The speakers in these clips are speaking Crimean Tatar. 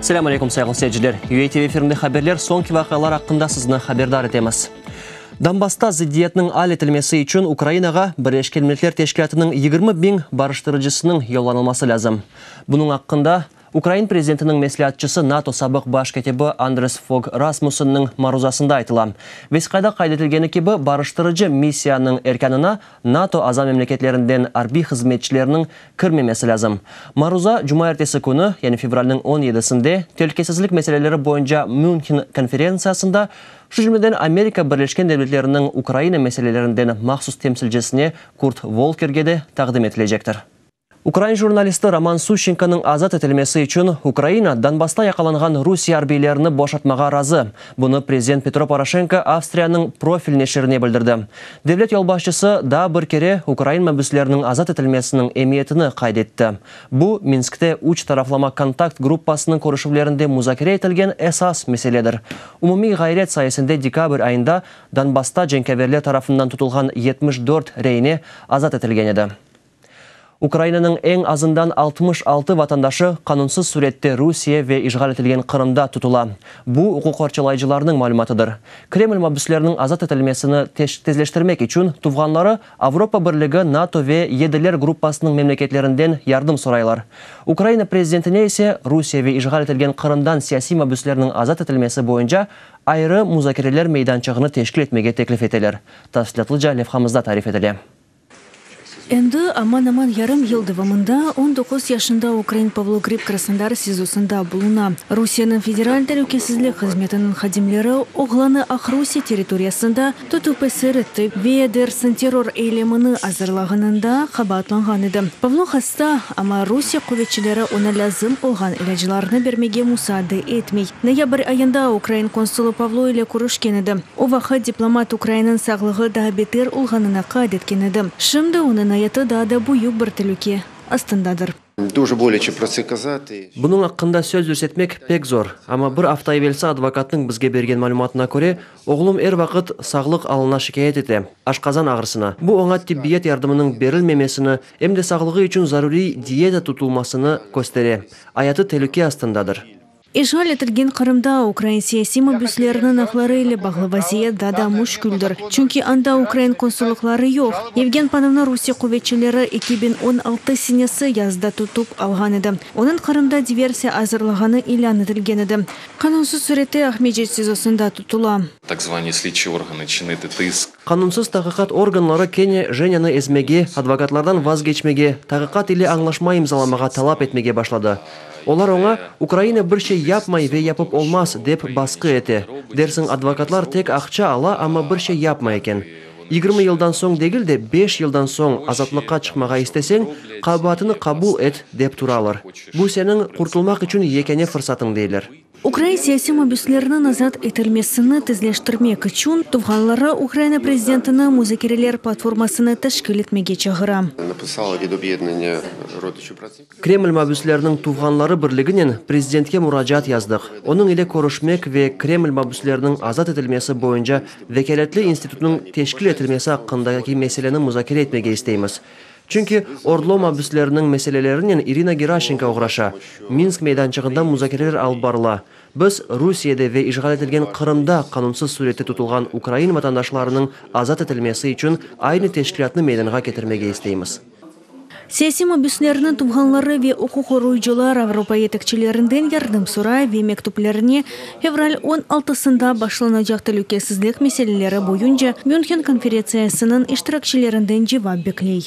Selâm aleyküm, sayğılı seyirciler! UATV efirinde haberler, soñki vaqialar aqqında sizni haberdar etemiz. Donbassta zıddiyetniñ al etilmesi içün Ukrainağa Birleşken Milletler Teşkilâtınıñ 20 biñ barıştırıcısınıñ yollanılması lâzim. Bunıñ aqqında Ukrain prezidentiniñ mesleatçısı NATO sabıq baş kâtibi Andres Fog Rasmussenniñ maruzasında aytıla. Vesiqada qayd etilgeni kibi, barıştırıcı missiyanıñ erkânına NATO aza memleketlerinden arbiy hızmetçilerniñ kirmemesi lâzim. Maruza cumaertesi künü, yani fevralniñ on yedisinde, telükesizlik meseleleri boyunca Münhen konferentsiyasında, şu cümleden Amerika Birleşken Devletleriniñ Ukraina meselelerinden mahsus temsilcisine Kurt Volkerge de taqdim etilecektir. Ukrain jurnalisti Roman Suşçenkonıñ azat etilmesi içün Ukraina Donbassta yaqalanğan Rusiye arbiylerini boşatmağa razı. Bunı prezident Petro Poroşenko Avstriyanıñ Profil neşirine bildirdi. Devlet yolbaşçısı daa bir kere ukrain mabüsleriniñ azat etilmesiniñ emiyetini qayd etti. Bu, Minskte üç taraflama kontakt gruppasınıñ körüşüvlerinde muzakere etilgen esas meseledir. Umumiy ğayret sayesinde dekabr ayında Donbassta cenkâverler tarafından tutulğan 74 reine azat etilgen edi. Ukrainanıñ eñ azından 66 vatandaşı qanunsız sürette Rusiye ve işğal etilgen Qırımda tutula. Bu, uquqqorçalayıcılarnıñ malümatıdır. Kreml mabüsleriniñ azat etilmesini tezleştirmek içün tuvğanları Avropa Birligi, NATO ve Yediler gruppasınıñ memleketlerinden yardım soraylar. Ukraina prezidentine ise Rusiye ve işğal etilgen Qırımdan siyasiy mabüslerniñ azat etilmesi boyunca ayrı muzakereler meydançığını teşkil etmege teklif eteler. Tafsilâtlıca levhamızda tarif etile. Endi aman-aman yarım yıl devamında 19 yaşında ukrain Pavlo Grib Krasnodar SİZOsında buluna. Rusiyeniñ Federal telükesizlik hızmetiniñ hadimleri oğlanı Aqrusiye territoriyasında tutıp esir etti ve dersiñ terror eylemini azırlağanında qabaatlanğan edi. Pavlo hasta, amma Rusiye quvetçileri oña lâzim olğan ilâclarnı bermege musaade etmey. Noyabr ayında ukrain konsulı Pavlo ile körüşken edi. O vaqıt diplomat ukrainniñ sağlığı daa beter olğanını qayd etken edi. Şimdi onıñ ayatı daa da büyük bir telüke astındadır. Дуже боляче про це казати. Bunıñ aqqında söz yürsetmek pek zor, amma bir afta evelsi advokatnıñ bizge bergen malümatına köre, oğlum er vaqıt sağlıq alına şikâyet ete, aşqazan ağrısına. Bu oña tibbiyet yardımınıñ berilmemesini, em de sağlığı içün zaruriy diyeta tutulmasını köstere. Ayatı telüke astındadır. İşğal etilgen Qırımda ukrain siyasiy mabüsleriniñ aqları ile bağlı vaziyet daa da müşküldir, çünki anda ukrain konsullıqları yoq. Yevgen Panovnı Rusiye quvetçileri 2016 senesi yazda tutıp alğan edi. Onıñ Qırımda diversiya azırlağanı ilân etilgen edi. Qanunsız sürette Aqmescit SİZOsında tutula. Tak zvani slidçi organı çiniti tisk. Qanunsız taqiqat organları kene Jenânı ezmege, advokatlardan vazgeçmege, taqiqat ile añlaşma imzalamağa talap etmege başladı. Olar oña, Ukraina bir şey yapmay ve yapıp olmaz, dep basqı ete. Dersiñ, advokatlar tek aqça ala, amma bir şey yapmay eken. 20 yıldan soñ degil de, beş yıldan soñ azatlıqqa çıqmağa isteseñ, qabaatını qabul et, dep turalar. Bu seniñ qurtulmaq içün yekâne fırsatıñ, deyler. Ukrain siyasiy mabüsleriniñ azat etilmesini tezleştirmek içün tuvğanları Ukraina prezidentini muzakereler platformasını teşkil etmege çağıra. Kreml mabüsleriniñ tuvğanları birliginen prezidentke muracaat yazdıq. Onıñ ile körüşmek ve Kreml mabüsleriniñ azat etilmesi boyunca vekâletli institutnıñ teşkil etilmesi aqqındaki meseleni muzakere etmege isteymiz. Çünki ORDLO mabüsleriniñ meselelerinen İrina Geraşenko oğraşa, Minsk meydançığında muzakereler alıp barıla. Biz Rusiyede ve işğal etilgen Qırımda qanunsız sürette tutulğan ukrain vatandaşlarınıñ azat etilmesi içün aynı teşkilâtnı meydanğa ketirmege isteymiz. Siyasiy mabüslerniñ tuvğanları ve uquq qoruyıcılar Avropa yetekçilerinden yardım soray ve mektüplerine fevral 16-sında başlanacaq telükesizlik meseleleri boyunca Münhen konferentsiyasınıñ iştirakçilerinden cevap bekley.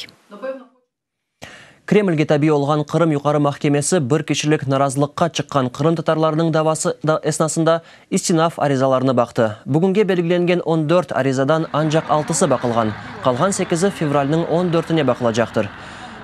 Kremlge tabi olğan Qırım Yuqarı mahkemesi bir kişilik narazılıqqa çıqqan qırımtatarlarnıñ davası esnasında istinaf arizalarını baqtı. Bugünge belgilengen 14 arizadan ancaq altısı baqılğan, qalğan sekizi fevralniñ 14-ine baqılacaqtır.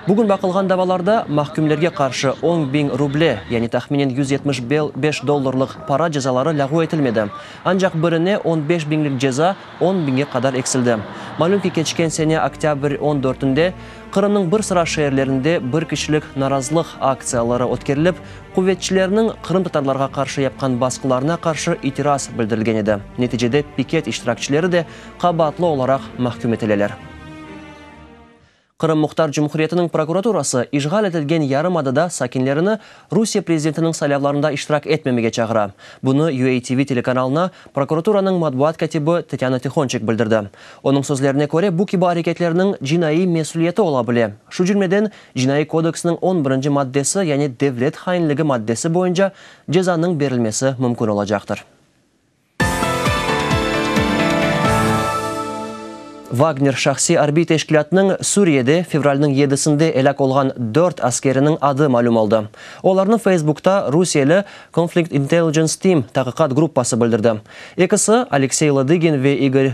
Bugün baqılğan davalarda mahkümlerge qarşı 10 biñ ruble, yani tahminen 175 dollarlıq para cezaları lâğu etilmedi. Ancaq birine 15 biñlik ceza 10 biñge qadar eksildi. Malüm ki, keçken sene oktâbr 14-ünde Qırımnıñ bir sıra şeerlerinde bir kişilik narazılıq aktsiyaları ötkerilip, quvetçilerniñ qırımtatarlarğa qarşı yapqan basqılarına qarşı itiraz bildirilgen edi. Neticede piket iştirakçileri de qabaatlı olaraq mahküm etileler. Qırım Muhtar Cumhuriyetiniñ prokuraturası işğal etilgen yarımadada sakinlerini Rusiye prezidentiniñ saylavlarında iştirak etmemege çağıra. Bunı UATV telekanalına prokuraturanıñ matbuat kâtibi Tetyana Tihonçik bildirdi. Onıñ sözlerine köre, bu kibi areketlerniñ cinaiy mesüliyeti ola bile, şu cümleden, Cinaiy kodeksniñ on birinci maddesi, yani devlet hainligi maddesi boyunca cezanıñ berilmesi mümkün olacaqtır. Vagner şahsiy arbiy teşkilâtınıñ Suriyede fevralniñ yedisinde elâk olğan dört askeriniñ adı malüm oldı. Olarnı Feysbukta rusiyeli Conflict Intelligence Team taqiqat gruppası bildirdi. Ekisi, Aleksey Ladıgin ve İgor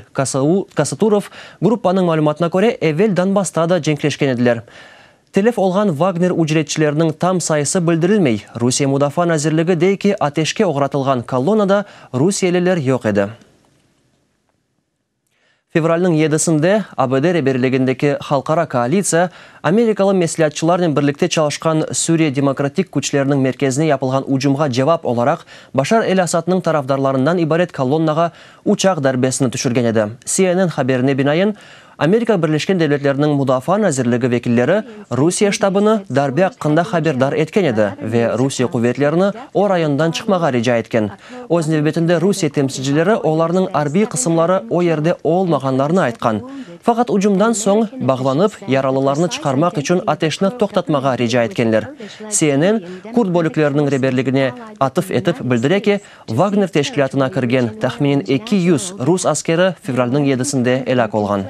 Kasaturov, gruppanıñ malümatına köre, evel Donbassta da cenkleşken ediler. Telef olğan Vagner ücretçileriniñ tam sayısı bildirilmey. Rusiye Mudafaa nazirligi dey ki, ateşke oğratılğan kolonnada rusiyeliler yoq edi. Fevralniñ yedisinde ABD reberligindeki halqara koalitsiya amerikalı mesleatçılarnen birlikte çalışqan Suriye demokratik küçleriniñ merkezine yapılğan ucumğa cevap olaraq Başar el-Asadnıñ tarafdarlarından ibaret kolonnağa uçaq darbesini tüşürgen edi. CNN haberine binaen, Amerika Birleşken Devletleriniñ Mudafaa nazirligi vekilleri Rusiye ştabını darbe aqqında haberdar etken edi ve Rusiye quvetlerini o rayondan çıqmağa rica etken. Öz nevbetinde Rusiye temsilcileri olarnıñ arbiy qısımları o yerde olmağanlarını aytqan. Faqat ucumdan soñ bağlanıp, yaralılarnı çıqarmaq içün ateşni toqtatmağa rica etkenler. CNN, kurd bölükleriniñ reberligine atıf etip bildire ki, Vagner teşkilâtına kirgen tahminen 200 rus askeri fevralniñ yedisinde elâk olğan.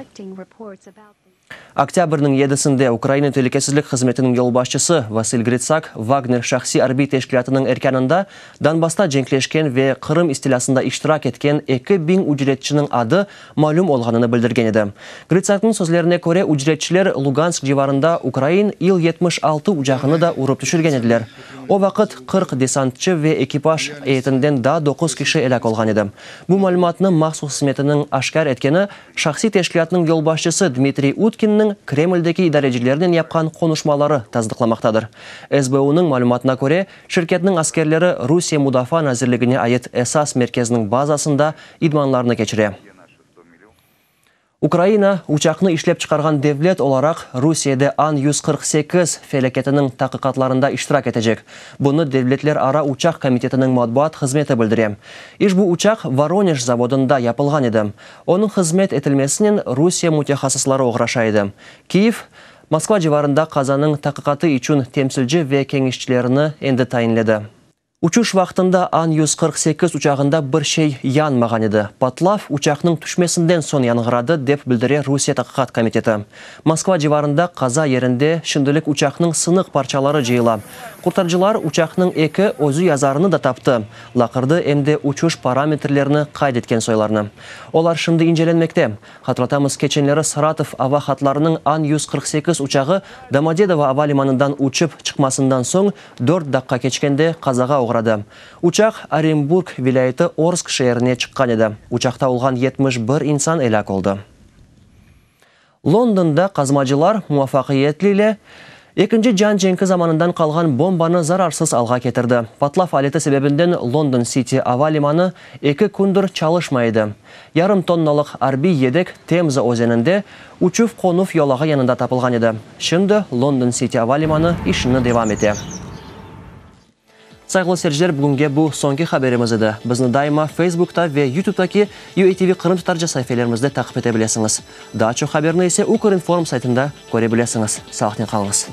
Oktâbrniñ yedisinde Ukraina telükesizlik hızmetiniñ yolbaşçısı Vasıl Gritsak Vagner şahsiy arbiy teşkilâtınıñ erkânında Donbassta cenkleşken ve Qırım istilâsında iştirak etken 2000 ücretçiniñ adı malüm olğanını bildirgen edi. Gritsaknıñ sözlerine köre, ücretçiler Lugansk civarında ukrain İl-76 uçağını da urıp tüşürgen ediler. O vaqıt 40 desantçı ve ekipaj eyetinden daa doquz kişi elâk olğan edi. Bu malümatnı mahsus hızmetiniñ aşkâr etkeni şahsiy teşkilâtnıñ yolbaşçısı Dmitriy Utkinniñ Kremldeki idarecilernen yapqan qonuşmaları tasdıqlamaqtadır. SBUnıñ malümatına köre, şirketniñ askerleri Rusiye Mudafaa nazirligine ait esas merkeziniñ bazasında idmanlarnı keçire. Ukraina, uçaqnı işlep çıqarğan devlet olaraq, Rusiyede An 148 felâketiniñ taqiqatlarında iştirak etecek. Bunı Devletlerara uçaq komitetiniñ matbuat hızmeti bildire. İşbu uçaq Voronej zavodında yapılğan edi. Onıñ hızmet etilmesinen Rusiye mütehassısları oğraşa edi. Kiyev, Moskva civarında qazanıñ taqiqatı içün temsilci ve keñişçilerini endi tayinledi. Uçuş vaqtında An 148 uçağında bir şey yanmağan edi. Patlav uçaqnıñ tüşmesinden soñ yanğıradı, dep bildire Rusiye Taqiqat komiteti. Moskva civarında qaza yerinde şimdilik uçaqnıñ sınıq parçaları cıyıla. Qurtarıcılar uçaqnıñ eki özü yazarını da taptı, laqırdı em de uçuş parametrlerini qayd etken soylarnı. Olar şimdi incelenmekte. Hatırlatamız, keçenleri Saratov ava hatlarınıñ An 148 uçağı Domodedovo ava limanından uçıp çıqmasından soñ dört daqqa keçkende qazağa oğradı. Uçaq Orenburg vilâyeti Orsk şeerine çıqqan edi. Uçaqta olğan 71 insan elâk oldı. Londonda qazmacılar muvafaqiyetliyle Ekinci cian cenki zamanından qalğan bombanı zararsız alğa ketirdi. Patlav aleti sebebinden London City ava limanı eki kündir çalışmay edi. Yarım tonnalıq arbiy yedek Temza özeninde, uçuv-qonuv yolağı yanında tapılğan edi. Şimdi London City ava limanı işini devam ete. Sayğılı seyirciler, bugünge bu soñki haberimiz edi. Bizni daima Facebookta ve YouTubetaki UATV qırımtatarca saifelerimizde taqip ete bilesiñiz. Daa çoq haberni ise Ukrinform saytında köre bilesiñiz. Sağlıqnen qalıñız.